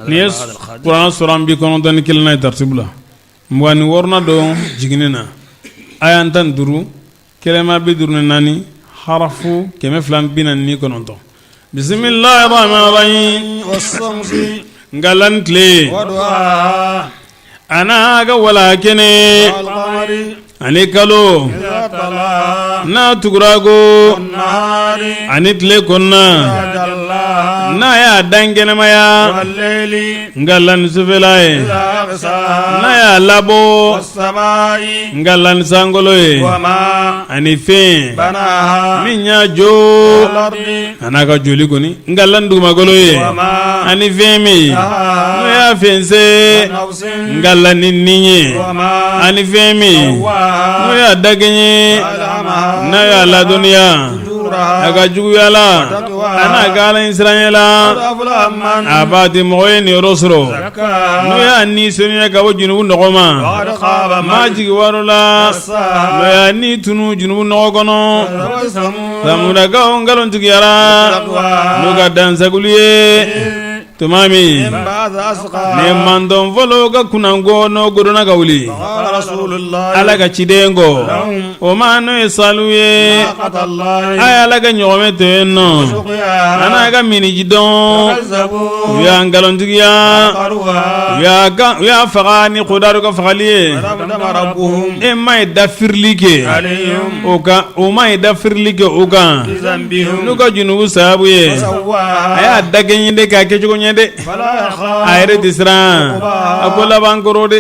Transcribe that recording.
Nin ye kuranɛ suran 91nan ye taritibu la 26nan don jiginni na aya 15 kɛlɛma 54 harafu 249. Bisimilahi rahmani rahim n ni tile a n'a ka wala kɛnɛ ani kalo n'a tugura ko ani tile kɔnɔna n'a y'a dan kɛnɛmaya n ni sufɛla ye n'a y'a labɔ n ni sankolo ye ani fɛn min y'a jɔ a n'a ka jɔli kɔni n ni dugumakolo ye ani fɛn min n'o y'a fɛnsɛn n ni ni ye ani fɛn min n'o y'a dakɛɲɛ n'a y'a ladɔnniya a ka juguya la a n'a ka ala ɲɛsiranya la a b'a di mɔgɔ ye niyɔrɔ sɔrɔ n'o y'a ni saniya ka bɔ junubu nɔgɔ ma maa jigi waro la n'o y'a ni tunu junubu nɔgɔ kɔnɔ samudakaw nkalontigiyara n'u ka dansagoli ye tuma min ni mantɔn fɔlɔ ka kunnango n'o godonna ka wuli ala ka ciden ko o ma n'o ye salu ye a ye ala ka ɲɔgɔmɛ to yen nɔ a n'a ka minniji dɔn u y'a nkalontigiya u y'a faga ni kudaru ka fagali ye e ma ye dafirili kɛ o kan o ma ye dafirili kɛ o kan n'u ka junubu sababu ye a y'a dakɛɲɛ de k'a kɛcogo ɲɛ de a yɛrɛ tɛ siran a ko laban kɔrɔ de.